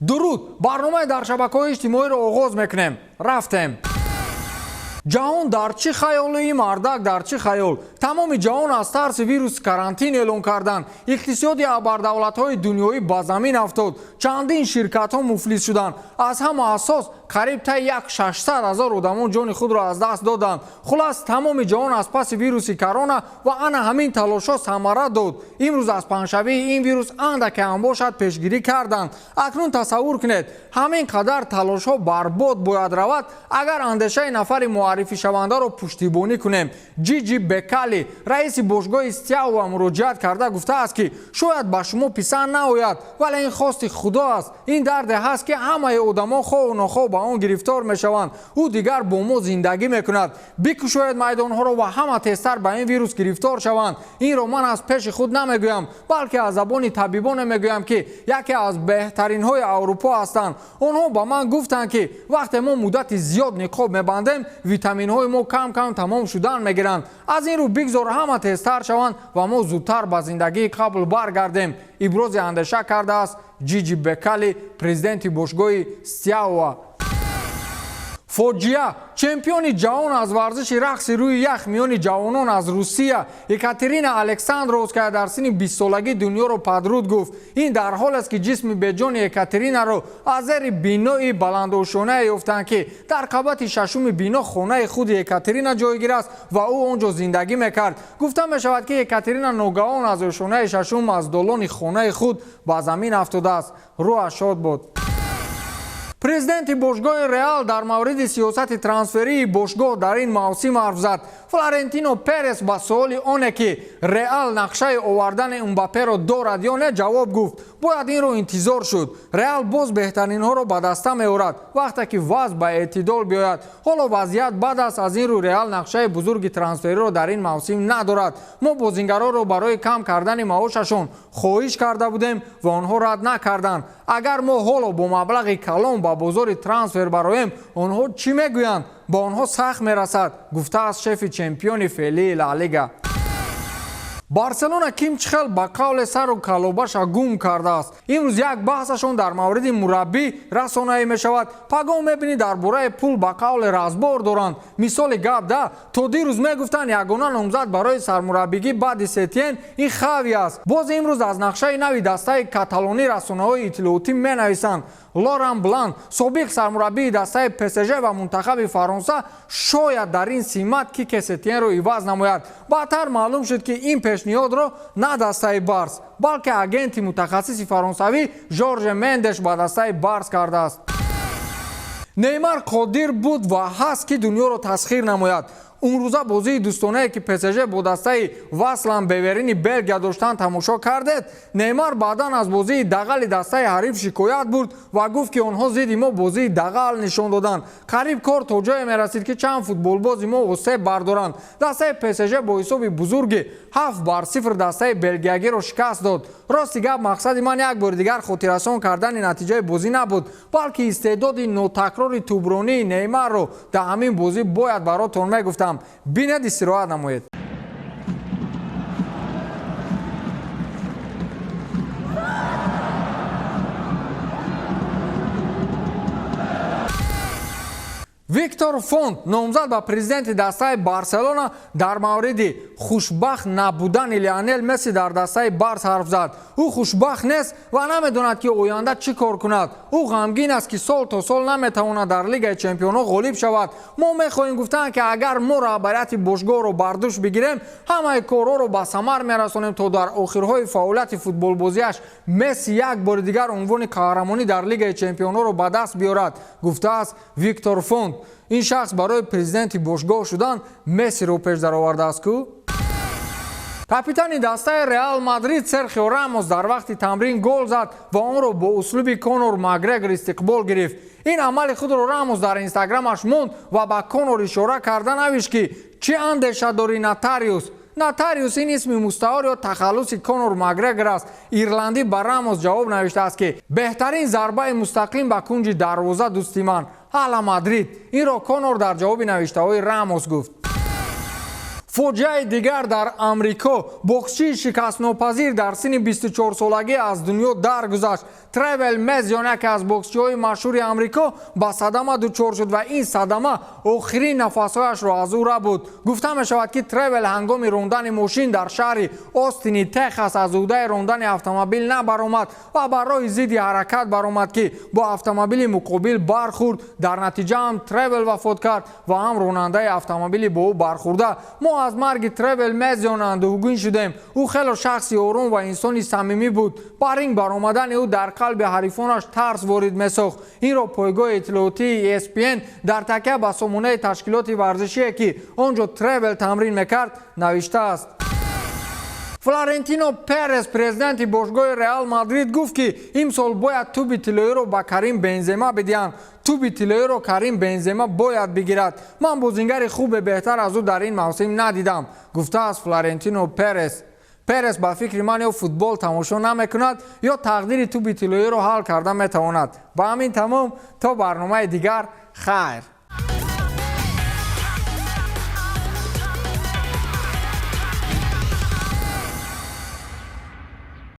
Дуруд, барномаи дар шабакаҳои иҷтимоиро оғоз мекунем. Рафтем. Ҷаҳон дар чӣ хаёлу ин мардак дар чӣ хаёл? Тамоми ҷаҳон аз тарси вирус карантин эълон карданд. Иқтисоди абардавлатҳои дунёӣ ба замин афтод. Чандин ширкатҳо муфлис шуданд. Аз ҳама асос қариб таи 600 ҳазор одамон ҷони худро аз даст доданд. Хулас, тамоми ҷаҳон аз паси вируси корона ва ана ҳамин талошҳо самара дод. Имрӯз аз паҳншавии ин вирус андаке ҳам бошад пешгирӣ карданд. Акнун тасаввур кунед, ҳамин қадар талошҳо барбод бояд равад, агар андешаи нафари муаррифишавандаро пуштибонӣ кунем. Ҷиҷи Бекали, раиси бошгоҳи Стяуа, муроҷиат карда гуфтааст, ки шояд ба шумо писанд наояд, вале ин хости Худо аст. Ин дарде ҳаст, ки ҳамаи одамон хоҳу нохоҳ ба он гирифтор мешаванд. Ӯ дигар бо мо зиндагӣ мекунад. Бикушоед майдонҳоро ва ҳама тезтар ба ин вирус гирифтор шаванд. Инро ман аз пеши худ намегӯям, балки аз забони табибоне мегӯям, ки яке аз беҳтаринҳои Аврупо ҳастанд. Онҳо ба ман гуфтанд, ки вақте мо муддати зиёд ниқоб мебандем, витаминҳои мо кам-кам тамом шудан мегиранд. Аз ин рӯ бигзор ҳама тезтар шаванд ва мо зудтар ба зиндагии қабл баргардем. Ибрози андеша кардааст Ҷиҷи Бекали, президенти бошгоҳи Стяуа. Фоҷиа. Чемпиони ҷаҳон аз варзиши рақси рӯи ях миёни ҷавонон аз Русия Екатерина Александровская дар синни 20-солагӣ дунёро падруд гуфт. Ин дар ҳол аст, ки ҷисми беҷони Екатеринаро аз зери бинои баландошонае ёфтанд, ки дар қабати шашуми бино хонаи худи Екатерина ҷойгир аст ва ӯ он ҷо зиндагӣ мекард. Гуфта мешавад, ки Екатерина ногаҳон аз ошонаи шашум аз долони хонаи худ ба замин афтодааст. Рӯҳаш шод буд. Президенти бошгоҳи Реал дар мавриди сиёсати трансферии бошгоҳ дар ин мавсим ҳарф зад. Флорентино Перес ба суоли оне, ки Реал нақшаи овардани Мбапперо дорад ё не, ҷавоб гуфт: бояд инро интизор шуд. Реал боз беҳтаринҳоро ба даста меорад, вақте ки вазъ ба эътидол биёяд. Ҳоло вазъият бад аст, аз ин рӯ Реал нақшаи бузурги трансфериро дар ин мавсим надорад. Мо бозингаронро барои кам кардани маошашон хоҳиш карда будем ва онҳо рад накарданд. Агар мо ҳоло бо маблағи калон ба бозори трансфер бароем, онҳо чӣ мегӯянд? Ба онҳо сахт мерасад, гуфтааст шефи чемпиони феълии Ла Лига. Барселона ким чихел ба қавле сару калобаша гум кардааст. Имрӯз як баҳсашон дар мавриди мураббӣ расонаӣ мешавад, пагоҳ мебинӣ дар бораи пул ба қавле разбор доранд. Мисоли гап да, то дирӯз мегуфтанд, ягона номзад барои сармураббигӣ баъди Сетиен ин Хави аст. Боз имрӯз аз нақшаи нави дастаи каталонӣ расонаҳои иттилоотӣ менависанд. Лоран Блан, собиқ сармураббии дастаи ПСЖ ва мунтахаби Фаронса, шояд дар ин симат Кике Сетиенро иваз намояд. Баъдтар маълум шуд, ки ин пешниҳодро на дастаи Барс, балки агенти мутахассиси фаронсавӣ Жорже Мендеш ба дастаи Барс кардааст. Неймар қодир буд ва ҳаст, ки дунёро тасхир намояд. Унрӯза бозии дӯстонае, ки ПСЖ бо дастаи Васлан Беверини Белгия доштанд, тамошо кардед. Неймар баъдан аз бозии дағали дастаи ҳариф шикоят бурд ва гуфт, ки онҳо зидди мо бозии дағал нишон доданд. Қариб кор то ҷое мерасид, ки чанд футболбози мо осеб бардоранд. Дастаи ПСЖ бо ҳисоби бузурги 7-0 дастаи белгиягиро шикаст дод. Рости гап, мақсади ман як бори дигар хотиррасон кардани натиҷаи бозӣ набуд, балки истеъдоди нотакрори тӯбронии Неймарро дар ҳамин бозӣ бояд баротон мегуфтам. Бинед, истироҳат намоед. Виктор Фонт, номзад ба президенти дастаи Барселона, дар мавриди хушбахт набудани Лионел Месси дар дастаи Барс ҳарф зад. Ӯ хушбахт нест ва намедонад, ки оянда чӣ кор кунад. Ӯ ғамгин аст, ки сол то сол наметавонад дар Лигаи чемпионҳо ғолиб шавад. Мо мехоҳем гуфтан, ки агар мо раҳбарияти бошгоҳро бар дӯш бигирем, ҳамаи корҳоро ба самар мерасонем, то дар охирҳои фаъолияти футболбозиаш Месси як бори дигар унвони қаҳрамонӣ дар Лигаи чемпионҳоро ба даст биёрад, гуфтааст Виктор Фонт. Ин шахс барои президенти бошгоҳ шудан Мессиро пеш даровардааст ку. Капитани дастаи Реал Мадрид Серхио Рамос дар вақти тамрин гол зад ва онро бо услуби Конор Макгрегор истиқбол гирифт. Ин амали худро Рамос дар инстаграмаш монд ва ба Конор ишора карда навишт, ки чӣ андеша дорӣ, нотариус? Нотариус ин исми мустаор ё тахаллуси Конор Макгрегор аст. Ирландӣ ба Рамос ҷавоб навиштааст, ки беҳтарин зарбаи мустақим ба кунҷи дарвоза, дӯсти ман, ҳала Мадрид. Инро Конор дар ҷавоби навиштаҳои Рамос гуфт. Фоҷиаи дигар дар Амрико: боксчии шикастнопазир дар синни 24-солагӣ аз дунё даргузашт. Тревел Мезион, яке аз боксчиҳои машҳури Амрико, ба садама дучор шуд ва ин садама охирин нафасҳояшро аз ӯ рабуд. Гуфта мешавад, ки Тревел ҳангоми рондани мошин дар шаҳри Остини Техас аз уҳдаи рондани автомобил набаромад ва ба роҳи зидди ҳаракат баромад, ки бо автомобили муқобил бархӯрд. Дар натиҷа ҳам Тревел вафот кард ва ҳам ронандаи автомобили бо ӯ бархӯрда. Мо аз марги Тревел Мезион андӯҳгин шудем. Ӯ хело шахси ором ва инсони самимӣ буд. Ба ринг баромадани ӯ дар қалби ҳарифонаш тарс ворид месохт. Инро пойгоҳи иттилоотии ESPN дар такя ба сомонаи ташкилоти варзишие, ки он ҷо Тревел тамрин мекард, навиштааст. Флорентино Перес, президенти бошгоҳи Реал Мадрид, гуфт, ки имсол бояд тӯби тиллоиро ба Карим Бензема бидиҳанд. Тӯби тиллоиро Карим Бензема бояд бигирад. Ман бозингари хубе беҳтар аз ӯ дар ин мавсим надидам, гуфтааст Флорентино Перес. Перес, ба фикри ман, ё футбол тамошо намекунад, ё тақдири тӯби тиллоиро ҳал карда метавонад. Ба ҳамин тамом, то барномаи дигар, хайр.